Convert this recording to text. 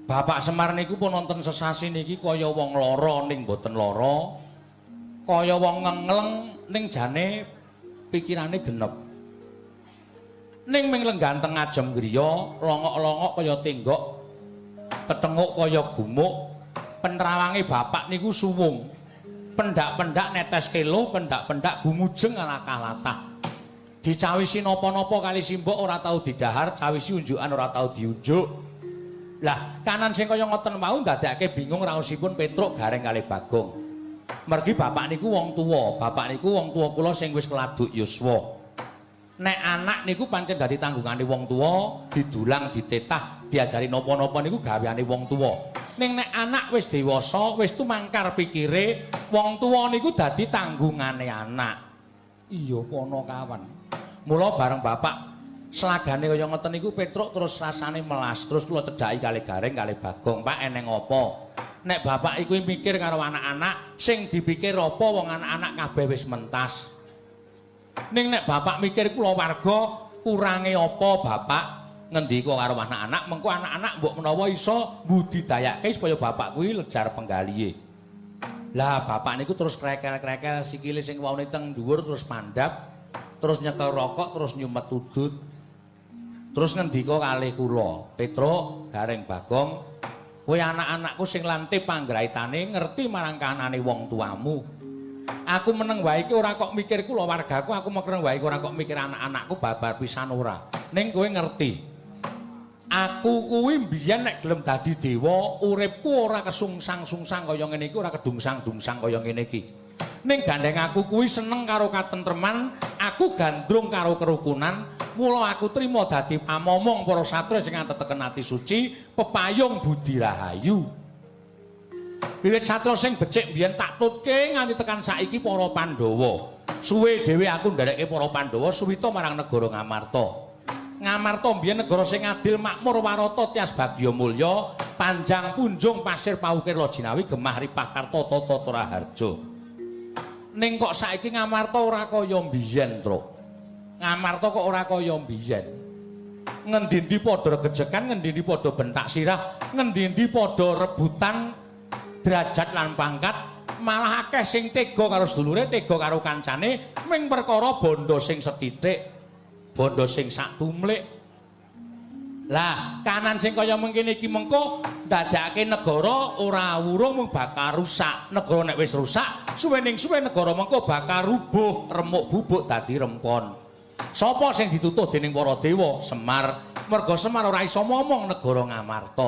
Bapak Semar niku pun wonten sesasi niki kaya wong lara ning mboten lara, kaya wong ngengleng ning jane pikirane genep. Ning ming lenggah teng ajem griya, longok-longok kaya tenggok, petenguk kaya gumuk, penrawange bapak niku suwung. Pendak-pendak netes keluh, pendak-pendak gumujeng alakah-latah. Dicawisi napa-napa kali simbok ora tau didahar, cawisi unjukan ora tau diunjuk. Lah, kanan sing kaya ngoten mau ndadekake bingung raosipun Petruk Gareng kalih Bagong. Mergi bapak niku wong tuwa, bapak niku wong tuwa kula sing wis keladuk yuswa. Nek anak niku pancen dadi tanggungane wong tuwa, didulang, ditetah, diajari napa-napa niku gaweane wong tuwa. Ning nek anak wis dewasa, wis tumangkar pikire, wong tuwa niku dadi tanggungane anak. Iya, Panakawan. Mula bareng bapak selagane kaya ngoten niku Petruk terus rasane melas, terus kula cedhaki kalih Gareng kalih Bagong, "Pak, eneng apa?" Nek bapak iku mikir karo anak-anak, sing dipikir apa wong anak-anak kabeh wis mentas. Ning nek bapak mikir kula warga kurange apa bapak ngendika karo anak-anak, mengko anak-anak mbok menawa iso mbudidayake supaya bapak kuwi lejar penggalihe. Lah bapak niku terus krekel-krekel sikile sing waune teng dhuwur terus mandhap, terus nyekel rokok, terus nyumet udut. Terus ngendika kalih kula, "Petruk, Gareng, Bagong, kowe anak-anakku sing lantip panggraitane ngerti marang kahanane wong tuamu. Aku meneng wae iki ora kok mikir kula wargaku, aku meneng wae ora kok mikir anak-anakku babar pisan ora. Ning kowe ngerti. Aku kuwi mbiyen nek gelem dadi dewa, uripku ora kesungsang-sungsang kaya ngene iki, ora kedungsang-dungsang kaya ngene iki. Ning gandeng aku kuwi seneng karo katentreman, aku gandrung karo kerukunan, mula aku trima dadi pamomong para satriya sing ateteken ati suci, pepayung budi rahayu. Wiwit satriya sing becik mbiyen tak tutke nganti tekan saiki para Pandhawa. Suwe dhewe aku nderekke para Pandhawa suwita marang negara Ngamarta. Ngamarta mbiyen negara sing adil, makmur, warata, tias bagya mulya, panjang punjung pasir paukir lojinawi gemah ripah karta tata raharja. Ning kok saiki Ngamarta ora kaya mbiyen, Truk. Ngamarta kok ora kaya mbiyen. Ngendi-endi padha regejekan, ngendi-endi padha bentak sirah, ngendi-endi padha rebutan derajat lan pangkat, malah akeh sing tega karo sedulure, tega karo kancane ming perkara bondo sing sethithik, bondo sing sak tumlik. Lah, kanan sing kaya mengkene iki mengko ndadekake negara ora wurung mung bakal rusak. Negara nek wis rusak, suwe ning suwe negara mengko bakal rubuh, remuk bubuk dadi rempon. Sapa sing ditutuh dening para dewa? Semar. Merga Semar ora iso momong negara Ngamarta.